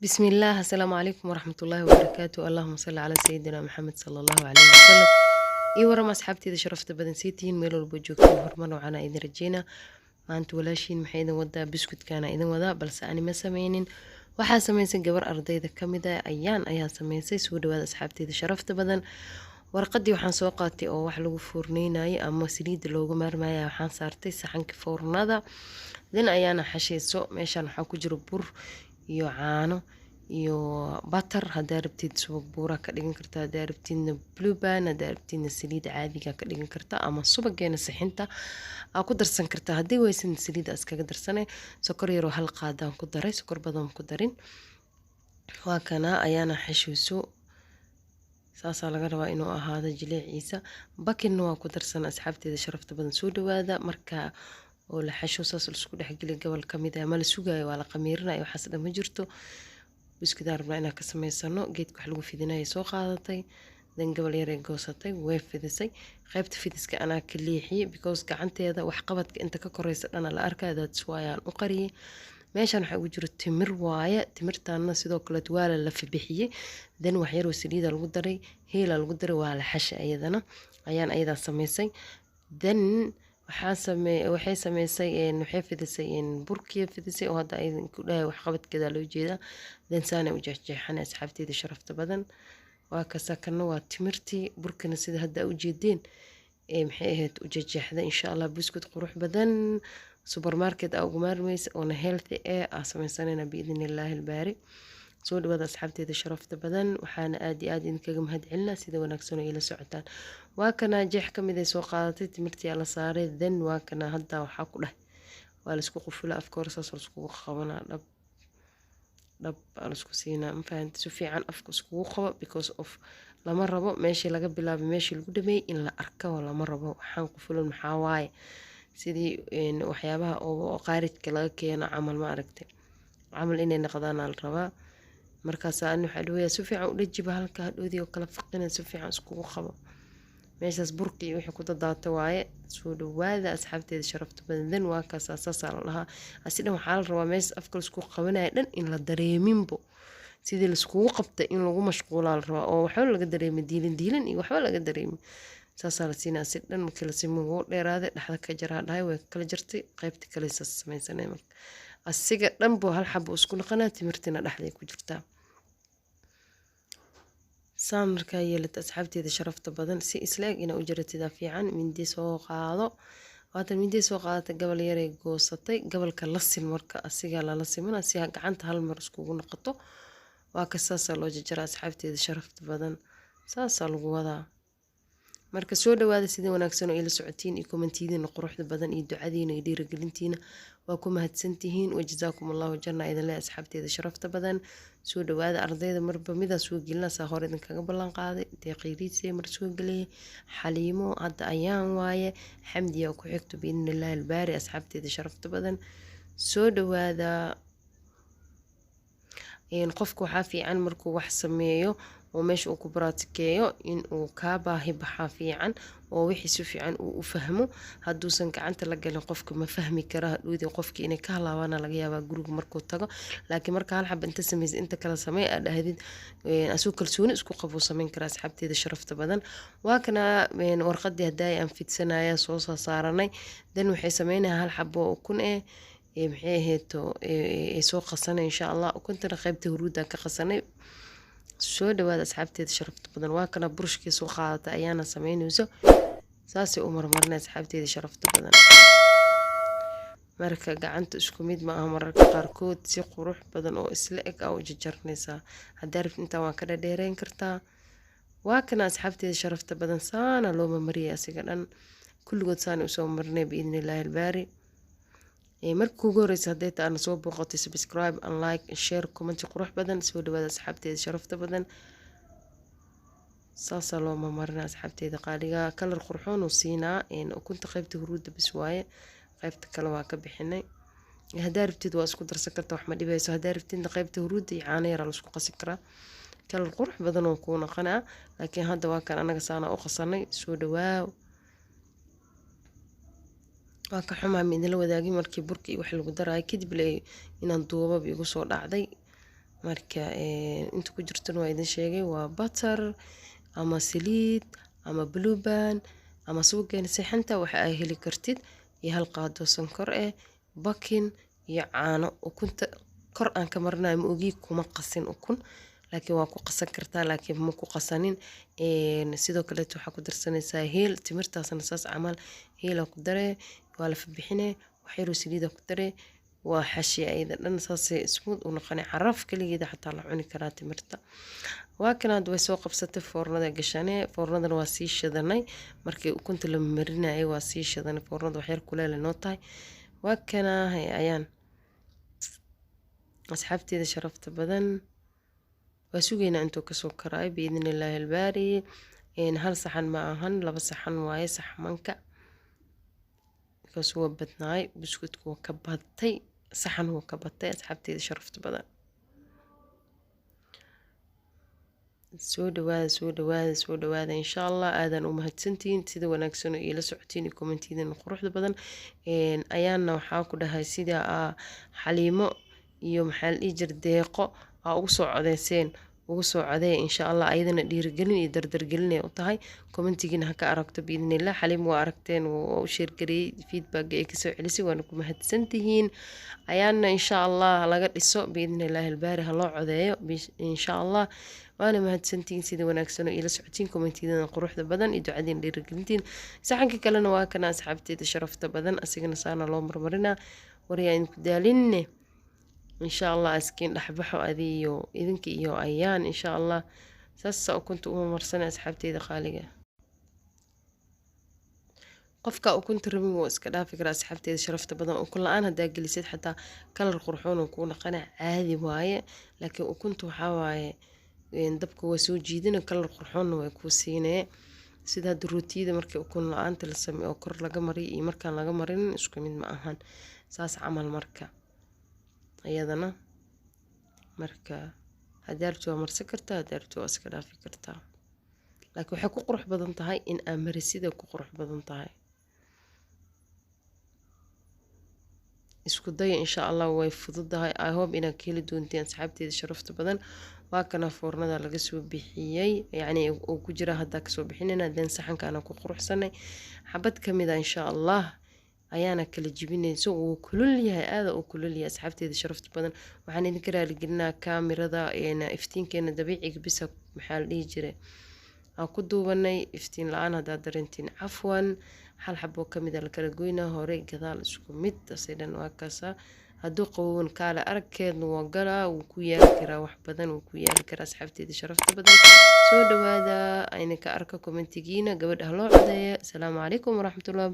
Bismillaah, asalaamu calaykum waraxmatullaahi wabarakaatu. Allahuma salli calaa sayidina Maxamed sala Allahu calayhi wasalam. Iyo warama asxaabteeda sharafta badan, sii tihiin meel walba joogtiin? Horumar waxaana idin rajeynaa. Maanta walaashiin maxay idin wadaa? Buskudkaana idin wadaa, balse ani ma sameynin. Waxaa sameysay gabar ardayda kamid ah, Ayaan ayaa sameysay. Soo dhawaada asxaabteeda sharafta badan. Warqadii waxaan soo qaatay oo wax lagu foorneynayay ama saliidda looga maarmaya, waxaan saartay saxanka foornada. Din ayaana xasheyso. Meeshaan waxaa ku jiro bur iyo caano iyo butter. Hadaa rabtid subag buuraa ka dhigan karta, hadaa rabtidna Blue Band, hadaa rabtidna saliid caadiga ka dhigan karta, ama subageena sixinta aa ku darsan karta. Haddii weysan, saliida iskaga darsane. Sokor yaroo hal qaadaan ku daray, sokor badan ku darin. Waa kana ayaana xasheyso. Saasaa laga rabaa inuu ahaado jileeciisa. Bakinna waa ku darsan. Asxaabteeda sharafta badan, soo dhawaada. Marka oo la xasho, saas laisku dhexgeliya, gobol kamid ah ma la sugayo, waa la qamiirinaya, waxaas dhan ma jirto. Buskudaan rabnaa inaan ka sameysano. Geedka wax lagu fidinaya soo qaadatay, dan gobol yaray goosatay, way fidisay. Qaybta fidiska anaa ka leexiyey because gacanteeda waxqabadka inta ka koreysa dhana la arkaya. That's why aan u qariyey. Meeshan waxaa ugu jiro timir waaye. Timirtaana sidoo kaleet waa la lafa bixiyey, then wax yaroo saliida lagu daray, heela lagu daray, waa la xashay. Ayadana ayaan ayadaa sameysay. Then waxay sameysay, waxay fidisay burkiya fidisay oo hadda aydan ku dhahay waxqabadkeeda loo jeedaa. Then saanay u jeexjeexanay. Asxaabteeda sharafta badan, waa kasa. Kana waa timirtii, burkina sida hadda u jeedeen ee maxay ahayd u jeexjeexda. Insha Allah buskud qurux badan, supermarket aa ugu maarmaysa oona healthy ee aa sameysanayna biidni Illaahi albaari. Soo dhawaada asxaabteeda sharafta badan. Waxaana aad iyo aad idinkaga mahad celinaa sida wanaagsan oo ila socotaan. Waa kana jeex ka mid ay soo qaadatay, timirtii la saaray. Then waa kana hadda waxaa ku dheh waa laisku qufula. Afka hore saas laiskugu qabanaa, dhab dhab aa laisku siinaa. Ma fahanti? Si fiican afka iskugu qabo because of lama rabo meeshii laga bilaabay, meeshii lagu dhameeyey in la arko lama rabo. Waxaan qufulan maxaa waaye? Sidii waxyaabaha oo qaarijka laga keeno camal, ma aragtay, camal inay noqdaan aa la rabaa. Markaas ani waxaa dhawayaa si fiican u dhajiba halka hadhoodii oo kala faqina, si fiican iskugu qabo. Meeshaas burki iyo wixii ku dadaata waaye. Soo dhawaada asxaabteeda sharafta badan. Waa kaas, saasaa la dhahaa. Asi dhan waxaa la rabaa meeshaas afka laisku qabanaya dhan in la dareeminbo. Sidii laiskugu qabtay in lagu mashquulaa la rabaa oo waxba laga dareemin, diilin diilin iyo waxba laga dareemin. Saasaa la siinaa si dhan. Markii la simo, wuu dheeraaday, dhexda ka jaraa dhahay, way kala jartay. Qaybta kale saas samaysanay. Marka asiga dhan buu hal xabo isku noqonaa, timirtina dhexday ku jirtaa. Saan markaa yeelata, asxaabteeda sharafta badan, si isla eg inaa u jaratidaa fiican. Mindi soo qaado. Waatan mindi soo qaadata, gabal yaray goosatay, gabalka la sin. Marka asiga lala simana si gacanta hal mar iskugu noqoto. Waa ka saasaa loo jarjaraa, asxaabteeda sharafta badan, saasaa lagu wadaa. Marka soo dhawaada. Sida wanaagsan oo ila socotiin iyo comment-iyadiina quruxda badan iyo ducadiina iyo dhiirigelintiina waa ku mahadsantihiin. Wajazaakum Allahu janna idin leh, asxaabteeda sharafta badan. Soo dhawaada. Ardayda marba midaa soo gelina, saa hore idinkaga ballan qaaday. Deeqayriisay mar soo geliyay, Xaliimo, hadda Ayaan waaye, Xamdiya ku xigto biidni Illaahi albaari. Asxaabteeda sharafta badan, soo dhawaada. Qofka waxaa fiican markuu wax sameeyo oo meesha uu ku baraatikeeyo in uu kaa baahi baxaa fiican oo wixii si fiican uu u fahmo. Hadduusan gacanta la galin, qofka ma fahmi kara. Hadhoodii qofkii inay ka halaabaana laga yaabaa guriga markuu tago. Laakiin marka hal xaba inta samaysa, inta kala samey aad dhahdid, asuu kalsooni isku qabuu samayn karaa. Asxaabteeda sharafta badan, waa kana warqadii haddaay aan fidsanaya soo saaranay. Dan waxay sameynaya hal xabo oo ukun eh, maxay ahayto, soo qasanay insha Allah. Ukuntana qaybta huruudaan ka qasanay. Soo dhawaada asxaabteeda sharafta badan. Waa kana burushkii soo qaadata ayaana sameynayso, saasay u marmarinay, asxaabteeda sharafta badan. Marka gacanta isku mid ma aha. Mararka qaarkood si qurux badan oo isla eg aa u jarjarnaysaa. Haddaa rabtid intaa waa ka dhadheereyn kartaa. Waa kana, asxaabteeda sharafta badan, saana loo mamariyay asiga dhan. Kulligood saana usoo marinay biidni Illaahi albaari. Marka kuugu horeysa hadday taa ana soo booqatay, subscribe and like and share, comment qurux badan. Soo dhawaada asxaabteeda sharafta badan. Saasaa loo mamarina, asxaabteeda qaaliga. Kalar qurxoon uu siinaa. Ukunta qaybta huruudda bis waaye, qaybta kale waa ka bixinay. Haddaa rabtid waa isku darsan karta, wax ma dhibayso. Haddaa rabtidna qaybta huruudda iyo caano yaraa la isku qasi karaa, kalar qurux badan oo kuu noqonaa. Laakiin hadda waa kan anaga saana u qasanay. Soo dhawaaw. Waa ka xumaa ma idinla wadaagin markii burka iyo wax lagu daraayo kadib le inaan duubaba igu soo dhacday. Marka inta ku jirtana waa idin sheegay, waa butter ama saliid ama blueband ama suugeena sixinta waxa ay heli kartid, iyo 1 qaado sonkor bakin iyo caano. Ukunta kor aan ka marinayo ma ogi, kuma qasin ukun, laakiin waa ku qasan kartaa, laakiin ma ku qasanin. Sidoo kaleeto waxaa ku darsanaysaa heel, timirtaasna saas camal heelaa ku daree, waa la fabixinee, wax yaroo saliida ku daree, waa xashi ayada dhan saasay smooth u noqonay. Caraf kaligeeda xataa la cuni karaa timirta. Waa kanaad way soo qabsatay, foornada gashanee, foornadana waa sii shidanay. Markii ukunta la marinayay waa sii shidanay foornada, wax yar kuleel noo tahay. Waa kanaa ayaan asxaabteeda sharafta badan, waa sugaynaa intuu kasoo karaayo biidni illaahi albaari. 1 saxan ma ahan, 2 saxan waaye saxmanka, because waa badnaay buskudku, waa ka batay saxan, wuu ka batay. Asxaabteeda sharafta badan, soo dhawaada, soo dhawaada, soo dhawaada. Insha Allah aadan u mahadsantihiin sida wanaagsan oo iila socotiin iyo kommentiidana quruxda badan. Ayaana waxaa ku dhahay sida Xaliimo iyo maxaa la dhihi jira Deeqo aa ugu soo codeyseen, ugu soo codeeya insha Allah. Ayadana dhiirigelin iyo dardargelin ay u tahay, kommentigiina ha ka aragto biidnillah. Xaliimo waa aragteen, waa u sheergareeyey, feedback ay kasoo celisay, waana ku mahadsantihiin. Ayaana insha Allah laga dhiso biidnillahi albaari, ha loo codeeyo insha Allah. Waana mahadsantihiin sida wanaagsan oo iila socotiin, kommentiyadana quruxda badan iyo ducadiin dhiirigelintiin. Saxanka kalena waa kana asxaabteeda sharafta badan, asigana saana loo marmarinaa. Waryaa idinku daalinne, insha Allah askiin dhexbaxo adiyo idinka iyo ayaan insha Allah. Saasa ukunta uma marsana asxaabteeda qaaliga. Qofka ukunta rabin wuu iska dhaafi karaa asxaabteeda sharafta badan. Ukun la-aan haddaa gelisid xataa kalar qurxoon uu kuu naqana, caadi waaye. Laakiin ukunta waxaa waaye dabka waa soo jiidina, kalar qurxoonna way kuu siinee. Sida hadda rootiyada markii ukun la-aanta la sameeyo oo kor laga mariyo iyo markaan laga marinin isku mid ma ahan, saas camal. Marka iyadana marka haddaa rabto waa marsan kartaa, haddaa rabto waa iska dhaafi kartaa, laakiin waxay ku qurux badan tahay in aa marisida ku qurux badan tahay. Isku daya insha Allah, way fududahay. I hope inaad ka heli doontiin asxaabteeda sharafta badan. Waa kana foornada laga soo bixiyey, yacni uu ku jira haddaa kasoo bixinayna, then saxankaana ku quruxsanay. Xabad ka mid a insha Allah ayaana kala jibinayso. Wuu kulul yahay, aada uu kulul yahay asxaabteeda sharafta badan. Waxaan idinka raaligelinaa kaamirada, iftiinkeena dabiiciga bisa maxaa la dhihi jiray aan ku duubanay, iftiin la-aan haddaad dareentiin cafwan. Hal xaboo kamid a la kala goynaa, hore gadaal isku mid asi dhan waa kaasa. Hadduu qabowan kaale aragkeedna waa galaa, wuu ku yaali karaa wax badan, wuu ku yaali karaa. Asxaabteeda sharafta badan, soo dhawaada, idinka arka kommentigiina, gabadha ha loo codeeya. Asalaamu calaykum waraxmatullahi.